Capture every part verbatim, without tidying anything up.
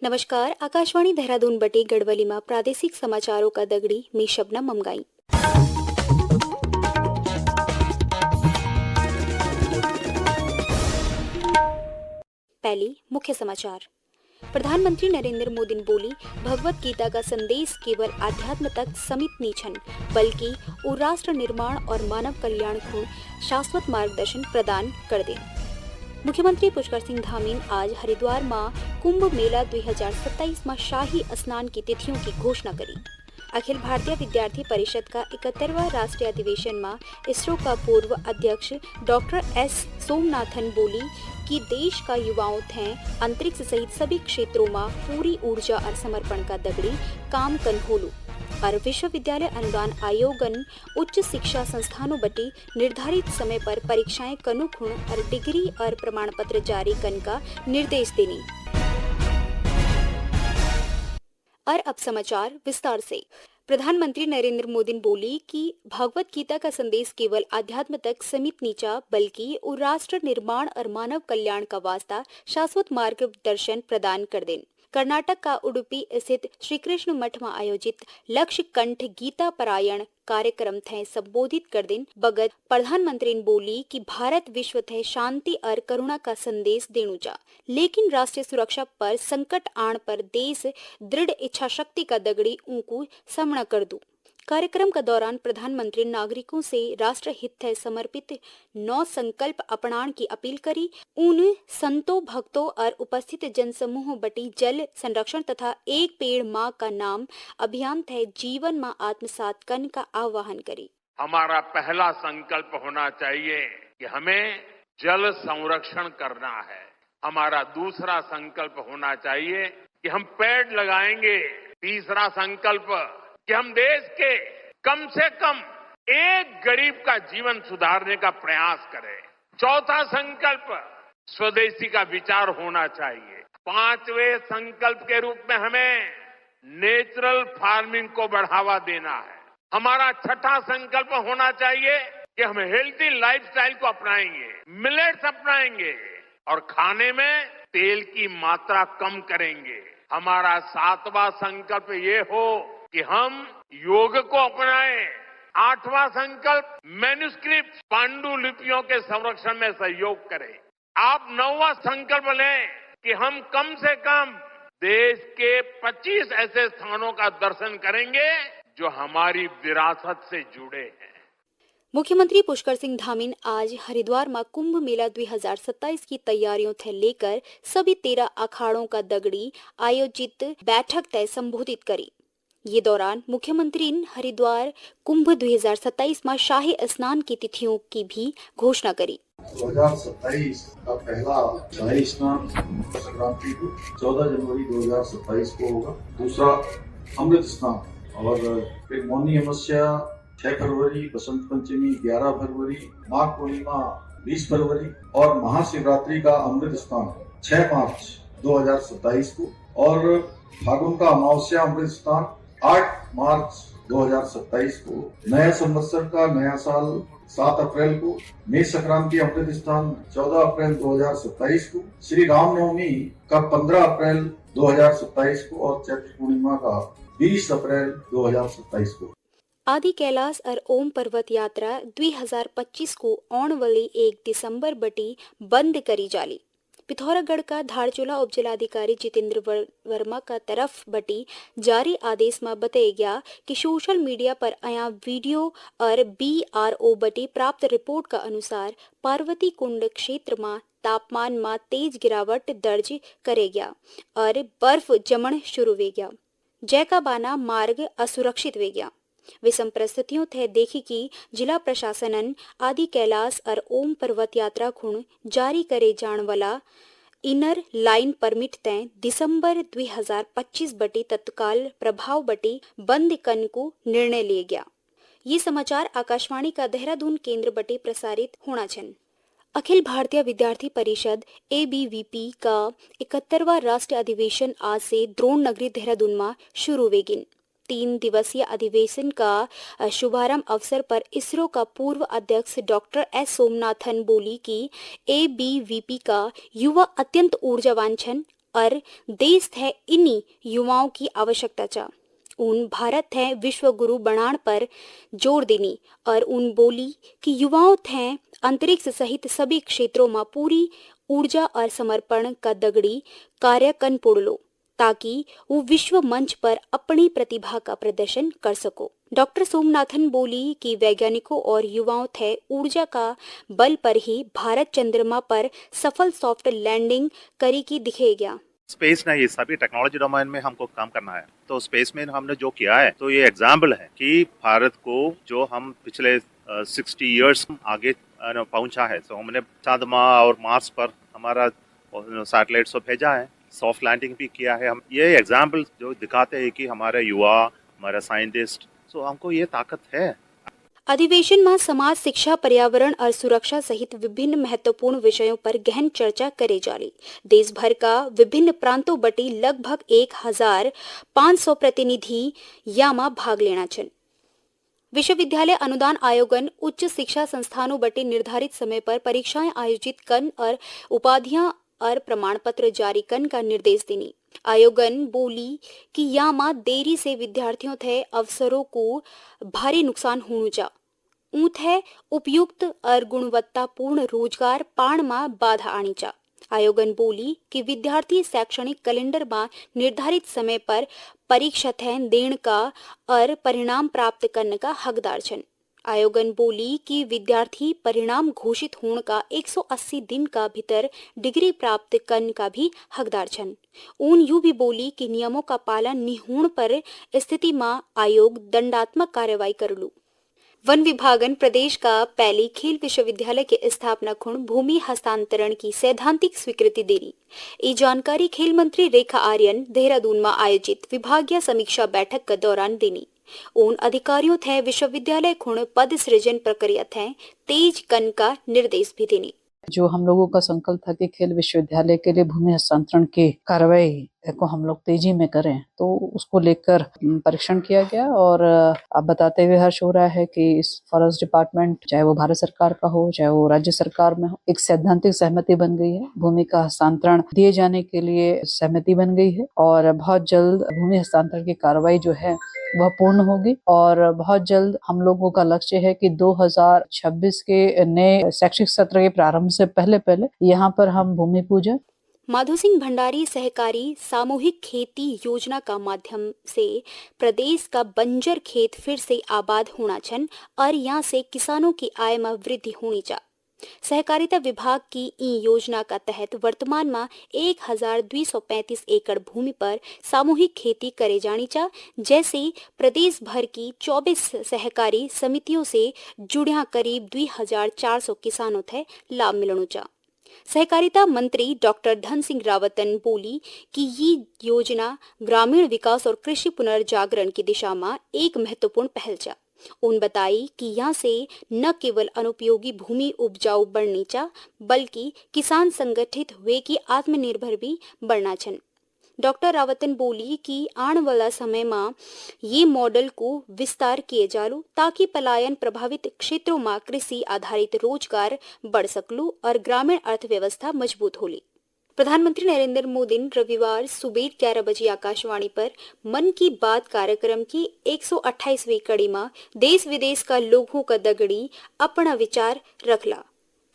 नमस्कार, आकाशवाणी देहरादून बटे गढ़वाली मा प्रादेशिक समाचारों का दगड़ी, मैं शबनम ममगाई। पहली मुख्य समाचार। प्रधानमंत्री नरेंद्र मोदी ने बोली, भगवत गीता का संदेश केवल अध्यात्म तक सीमित नी छन, बल्कि उ राष्ट्र निर्माण और मानव कल्याण खुण शाश्वत मार्गदर्शन प्रदान कर दे। मुख्यमंत्री पुष्कर सिंह धामी आज हरिद्वार मा कुंभ मेला दो हज़ार सत्ताईस मा शाही स्नान की तिथियों की घोषणा करी। अखिल भारतीय विद्यार्थी परिषद का इकहत्तरवां राष्ट्रीय अधिवेशन मा इसरो का पूर्व अध्यक्ष डॉक्टर एस सोमनाथन बोली कि देश का युवाओं थे अंतरिक्ष सहित सभी क्षेत्रों मा पूरी ऊर्जा और समर्पण का दगड़ी काम कन होलू और विश्वविद्यालय अनुदान आयोगन उच्च शिक्षा संस्थानों बटी निर्धारित समय पर परीक्षाएं कनु खुण और डिग्री और प्रमाण पत्र जारी कन का निर्देश देनी। और अब समाचार विस्तार से। प्रधानमंत्री नरेंद्र मोदी ने बोली कि भगवत गीता का संदेश केवल अध्यात्म तक सीमित नी चा, बल्कि उ राष्ट्र निर्माण और मानव कल्याण का वास्ता शाश्वत मार्गदर्शन प्रदान कर देन। कर्नाटक का उडुपी स्थित श्री कृष्ण मठ में आयोजित लक्ष्य कंठ गीता पारायण कार्यक्रम थे संबोधित कर दिन बगत प्रधानमंत्री ने बोली कि भारत विश्व थे शांति और करुणा का संदेश देणु चा, लेकिन राष्ट्रीय सुरक्षा पर संकट आण पर देश दृढ़ इच्छा शक्ति का दगड़ी ऊंकू सामना कर दू। कार्यक्रम का दौरान प्रधानमंत्री नागरिकों से राष्ट्रहित थे समर्पित नौ संकल्प अपनाण की अपील करी। उन संतो भक्तों और उपस्थित जनसमूह बटी जल संरक्षण तथा एक पेड़ माँ का नाम अभियान थे जीवन में आत्मसात कन का आह्वान करी। हमारा पहला संकल्प होना चाहिए कि हमें जल संरक्षण करना है। हमारा दूसरा संकल्प होना चाहिए कि हम पेड़ लगाएंगे। तीसरा संकल्प कि हम देश के कम से कम एक गरीब का जीवन सुधारने का प्रयास करें। चौथा संकल्प स्वदेशी का विचार होना चाहिए। पांचवें संकल्प के रूप में हमें नेचुरल फार्मिंग को बढ़ावा देना है। हमारा छठा संकल्प होना चाहिए कि हम हेल्दी लाइफस्टाइल को अपनाएंगे, मिलेट्स अपनाएंगे और खाने में तेल की मात्रा कम करेंगे। हमारा सातवां संकल्प ये हो कि हम योग को अपनाएं। आठवां संकल्प मैन्युस्क्रिप्ट, पांडुलिपियों के संरक्षण में सहयोग करें। आप नौवां संकल्प लें कि हम कम से कम देश के पच्चीस ऐसे स्थानों का दर्शन करेंगे जो हमारी विरासत से जुड़े हैं। मुख्यमंत्री पुष्कर सिंह धामी आज हरिद्वार में कुंभ मेला दो हज़ार सत्ताईस की तैयारियों थे लेकर सभी तेरह अखाड़ों का दगड़ी आयोजित बैठक तय संबोधित करी। ये दौरान मुख्यमंत्री ने हरिद्वार कुंभ दो हज़ार सत्ताईस में शाही स्नान की तिथियों की भी घोषणा करी। दो हज़ार सत्ताईस का पहला शाही स्नान संक्रांति को चौदह जनवरी दो हज़ार सत्ताईस को होगा। दूसरा अमृत स्नान और फिर मौनी अमावस्या छह फरवरी, बसंत पंचमी ग्यारह फरवरी, माघ पूर्णिमा बीस फरवरी और महाशिवरात्रि का अमृत स्नान छह मार्च दो हज़ार सत्ताईस को। और फागुन का अमावस्या अमृत स्नान आठ मार्च दो हज़ार सत्ताईस को, नया संवत्सर का नया साल सात अप्रैल को, मकर संक्रांति अमृत स्नान चौदह अप्रैल दो हज़ार सत्ताईस को, श्री रामनवमी का पन्द्रह अप्रैल दो हज़ार सत्ताईस को और चैत्र पूर्णिमा का बीस अप्रैल दो हज़ार सत्ताईस को। आदि कैलास और ओम पर्वत यात्रा दो हज़ार पच्चीस को औण वाली एक दिसंबर बटी बंद करी जाली। पिथौरागढ़ का धारचूला उपजिलाधिकारी जितेंद्र वर-, वर्मा का तरफ बटी जारी आदेश में बताया गया कि सोशल मीडिया पर आया वीडियो और बीआरओ बटी प्राप्त रिपोर्ट का अनुसार पार्वती कुंड क्षेत्र में तापमान में तेज गिरावट दर्ज करे गया और बर्फ जमण शुरू वे गया, जैका बाना मार्ग असुरक्षित वे गया। विषम परिस्थितियों थे देखी कि जिला प्रशासनन आदि कैलाश और ओम पर्वत यात्रा खुण जारी करे जाण वाला इनर लाइन परमिट तय दिसंबर दो हज़ार पच्चीस बटी तत्काल प्रभाव बटी बंद कन को निर्णय लिए गया। ये समाचार आकाशवाणी का देहरादून केंद्र बटी प्रसारित होना छन। अखिल भारतीय विद्यार्थी परिषद, एबीवीपी, का इकहत्तरवां राष्ट्रीय अधिवेशन आज से द्रोण नगरी देहरादून में शुरू वेगिन। तीन दिवसीय अधिवेशन का, अ, शुभारंभ अवसर पर इसरो का पूर्व अध्यक्ष डॉक्टर एस सोमनाथन बोली कि एबीवीपी का युवा अत्यंत ऊर्जावान छन और देश थे इन्हीं युवाओं की आवश्यकता चा। उन भारत थे विश्व गुरु बनाण पर जोर देनी और उन बोली कि युवाओं थे अंतरिक्ष सहित सभी क्षेत्रों में पूरी ऊर्जा और समर्पण का दगड़ी कार्य कन पोड़लो, ताकि वो विश्व मंच पर अपनी प्रतिभा का प्रदर्शन कर सको। डॉक्टर सोमनाथन बोली कि वैज्ञानिकों और युवाओं थे ऊर्जा का बल पर ही भारत चंद्रमा पर सफल सॉफ्ट लैंडिंग करी की दिखे गया। स्पेस नहीं, ये सभी टेक्नोलॉजी डोमेन में हमको काम करना है। तो स्पेस में हमने जो किया है, तो ये एग्जाम्पल है कि भारत को जो हम पिछले सिक्सटी ईयर्स आगे अ, पहुंचा है। तो हमने चंद्रमा और मार्स पर हमारा सैटेलाइट सब भेजा है, सॉफ्ट लैंडिंग भी किया है। हम ये एग्जाम्पल जो दिखाते हैं कि हमारे युवा, हमारे साइंटिस्ट, तो हमको ये ताकत है। अधिवेशन में समाज, शिक्षा, पर्यावरण और सुरक्षा सहित विभिन्न महत्वपूर्ण विषयों पर गहन चर्चा करे जाली। देश भर का विभिन्न प्रांतों बटी लगभग एक हजार पाँच सौ प्रतिनिधि यामा भाग लेना छन। विश्वविद्यालय अनुदान आयोगन उच्च शिक्षा संस्थानों बटे निर्धारित समय पर परीक्षाएं आयोजित कन और उपाधियां और प्रमाण पत्र जारी कन का निर्देश देनी। आयोगन बोली कि यामा देरी से विद्यार्थियों थे अवसरों को भारी नुकसान होणु चा। ऊं थे उपयुक्त और गुणवत्तापूर्ण रोजगार पाण मा बाधा आणी चा। आयोगन बोली कि विद्यार्थी शैक्षणिक कैलेंडर मा निर्धारित समय पर परीक्षा थे देण का और परिणाम प्राप्त करने का हकदार छन। आयोगन बोली कि विद्यार्थी परिणाम घोषित होण का एक सौ अस्सी दिन का भीतर डिग्री प्राप्त करने का भी हकदार छन। ऊन यू भी बोली कि नियमों का पालन नि होण पर स्थिति मा आयोग दंडात्मक कार्रवाई करलू। वन विभागन प्रदेश का पहली खेल विश्वविद्यालय के स्थापना खुण भूमि हस्तांतरण की सैद्धांतिक स्वीकृति देनी। ई जानकारी खेल मंत्री रेखा आर्यन देहरादून में आयोजित विभागीय समीक्षा बैठक के दौरान देनी। उन अधिकारियों थे विश्वविद्यालय खुण पद सृजन प्रक्रिया थे तेज कन का निर्देश भी देनी। जो हम लोगों का संकल्प था कि खेल विश्वविद्यालय के लिए भूमि हस्तांतरण की कार्रवाई को हम लोग तेजी में करें, तो उसको लेकर, उम, परीक्षण किया गया और, अ, अब बताते हुए हर्ष हो रहा है कि इस फॉरेस्ट डिपार्टमेंट, चाहे वो भारत सरकार का हो, चाहे वो राज्य सरकार में हो, एक सैद्धांतिक सहमति बन गई है। भूमि का हस्तांतरण दिए जाने के लिए सहमति बन गई है और बहुत जल्द भूमि हस्तांतरण की कार्रवाई जो है, वह पूर्ण होगी और बहुत जल्द हम लोगों का लक्ष्य है कि दो हज़ार छब्बीस के नए शैक्षिक सत्र के प्रारंभ से पहले, पहले यहाँ पर हम भूमि पूजन। माधो सिंह भंडारी सहकारी सामूहिक खेती योजना का माध्यम से प्रदेश का बंजर खेत फिर से आबाद होना छन और यहाँ से किसानों की आय में वृद्धि होनी चा। सहकारिता विभाग की ई योजना का तहत वर्तमान में एक हजार दुई सौ पैंतीस एकड़ भूमि पर सामूहिक खेती करे जानी चा, जैसे प्रदेश भर की चौबीस सहकारी समितियों से जुड़िया करीब दुई हजार चार सौ किसानों थे लाभ मिलणु चा। सहकारिता मंत्री डॉक्टर धन सिंह रावतन बोली कि ये योजना ग्रामीण विकास और कृषि पुनर्जागरण की दिशा में एक महत्वपूर्ण पहल चा। उन बताई कि यहाँ से न केवल अनुपयोगी भूमि उपजाऊ बढ़नी चा, बल्कि किसान संगठित हुए की आत्मनिर्भर भी बढ़ना छन। डॉक्टर रावतन बोली कि आने वाला समय में ये मॉडल को विस्तार किए जालू, ताकि पलायन प्रभावित क्षेत्रों में कृषि आधारित रोजगार बढ़ सकलू और ग्रामीण अर्थव्यवस्था मजबूत होली। प्रधानमंत्री नरेंद्र मोदी रविवार सुबह ग्यारह बजे आकाशवाणी पर मन की बात कार्यक्रम की एक सौ अट्ठाईसवीं कड़ी में देश विदेश का लोगों का दगड़ी अपना विचार रखला।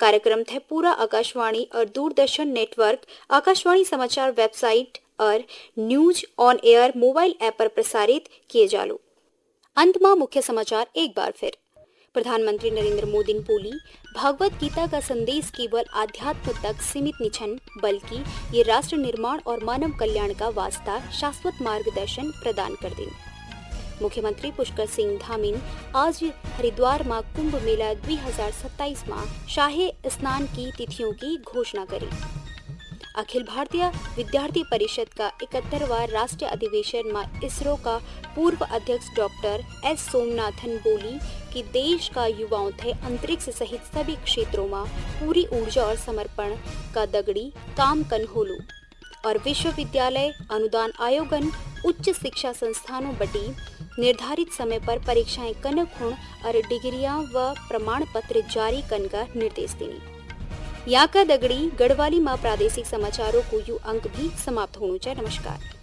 कार्यक्रम थे पूरा आकाशवाणी और दूरदर्शन नेटवर्क, आकाशवाणी समाचार वेबसाइट और news on air mobile app पर प्रसारित किए जालू। अंत में मुख्य समाचार एक बार फिर। प्रधानमंत्री नरेंद्र मोदी ने बोली, भगवत गीता का संदेश केवल आध्यात्म तक सीमित निछन, बल्कि ये राष्ट्र निर्माण और मानव कल्याण का वास्ता शाश्वत मार्गदर्शन प्रदान कर दिन। मुख्यमंत्री पुष्कर सिंह धामी ने आज हरिद्वार में कुंभ मेला दुई हजार सत्ताईस में शाही स्नान की तिथियों की घोषणा करी। अखिल भारतीय विद्यार्थी परिषद का इकहत्तरवां राष्ट्रीय अधिवेशन में इसरो का पूर्व अध्यक्ष डॉक्टर एस सोमनाथन बोली कि देश का युवाओं थे अंतरिक्ष सहित सभी क्षेत्रों में पूरी ऊर्जा और समर्पण का दगड़ी काम कन होलू। और विश्वविद्यालय अनुदान आयोगन उच्च शिक्षा संस्थानों बटी निर्धारित समय पर परीक्षाएं कन खुण और डिग्रियां व प्रमाण पत्र जारी कन का निर्देश देनी। याका दगड़ी गढ़वाली मा प्रादेशिक समाचारों को यू अंक भी समाप्त होणु चा। नमस्कार।